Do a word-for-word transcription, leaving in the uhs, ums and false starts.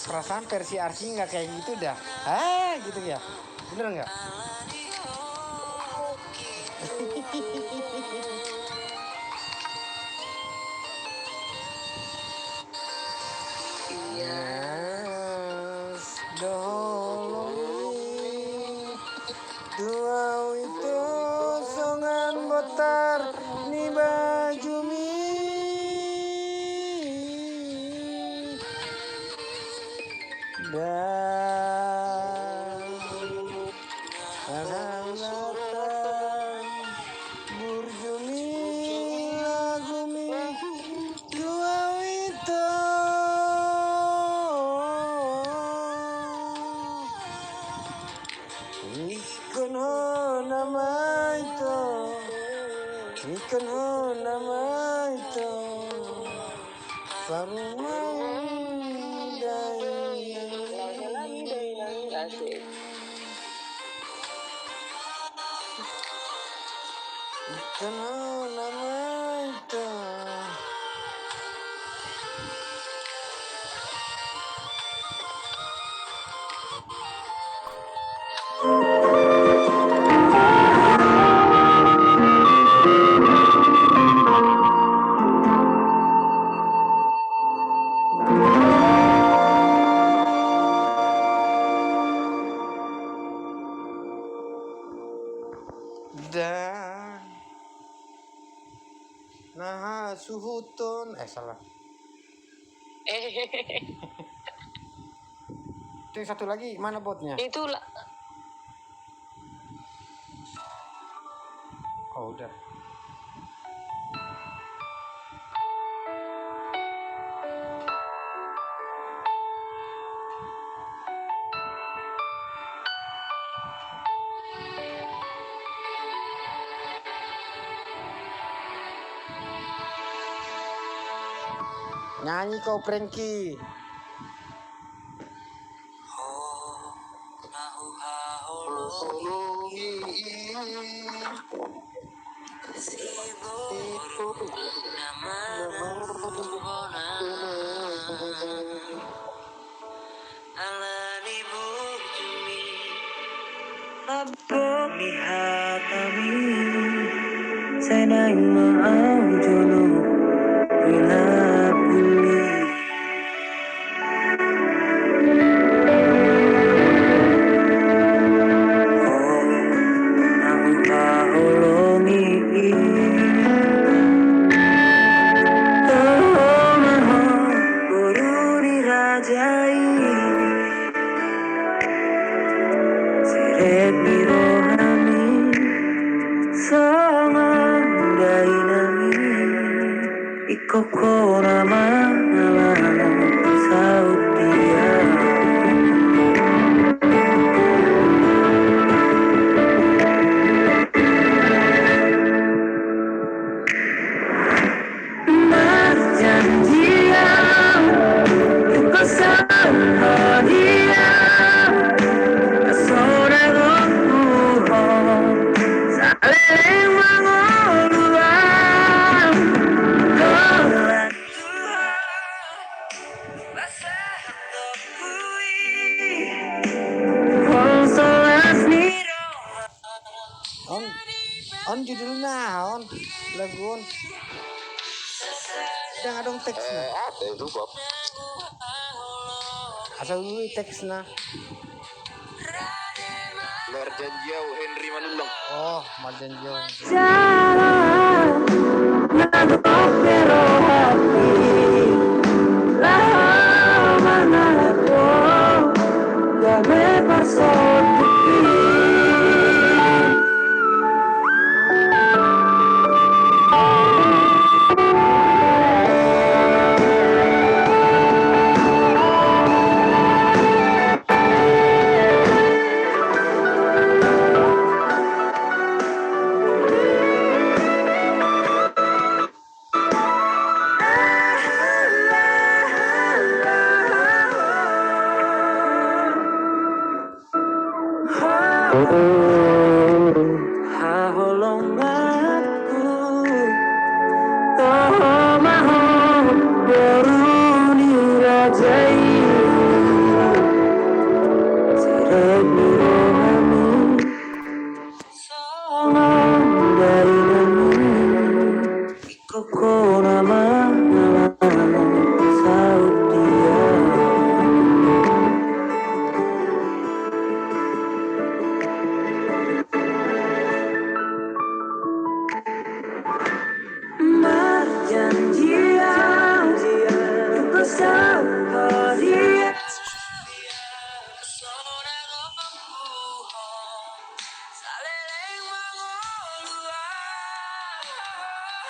Perasaan versi Arsi nggak kayak gitu dah. Ah, gitu ya. Bener nggak? Yes, doholomi. Tuau itu songon botar ni bajumi. Dan alhamatan burjumi lagumi. Tuau itu. Ingkon ho nama ito. Ingkon ho nama ito. Parumaen dainang. Asik. Ingkon ho nama ito. Dan na hasuhuton, eh, salah. Itu yang satu lagi, mana botnya? Itu la- Oh, udah. Nyanyi kau, Prengki. Ho na huhaholongi i, siboru na marhona. Ala ni burjumi. Melihat hami, sai naeng ma au jolo, rila puli. Ho na huhaholongi i, toho ma ho boru ni raja i. Serep ni rohami songon dainang i. Ingkon ho nama, nama saut dia. Marjanjian, tu kosan ho dia. Sonang rohangku ho, saleleng mangoluan. Holan Tuhan, basah topui, hon so las ni roha. On, on judulna, on lagu on. Ndang adong teksna. Eh, ada itu, Bob. Asa ui teksna. Marjanji au, Henry Manullang. Oh, Marjanji au. Jalan, na dope rohangki, laho mangalangka. Gabe parsonduki.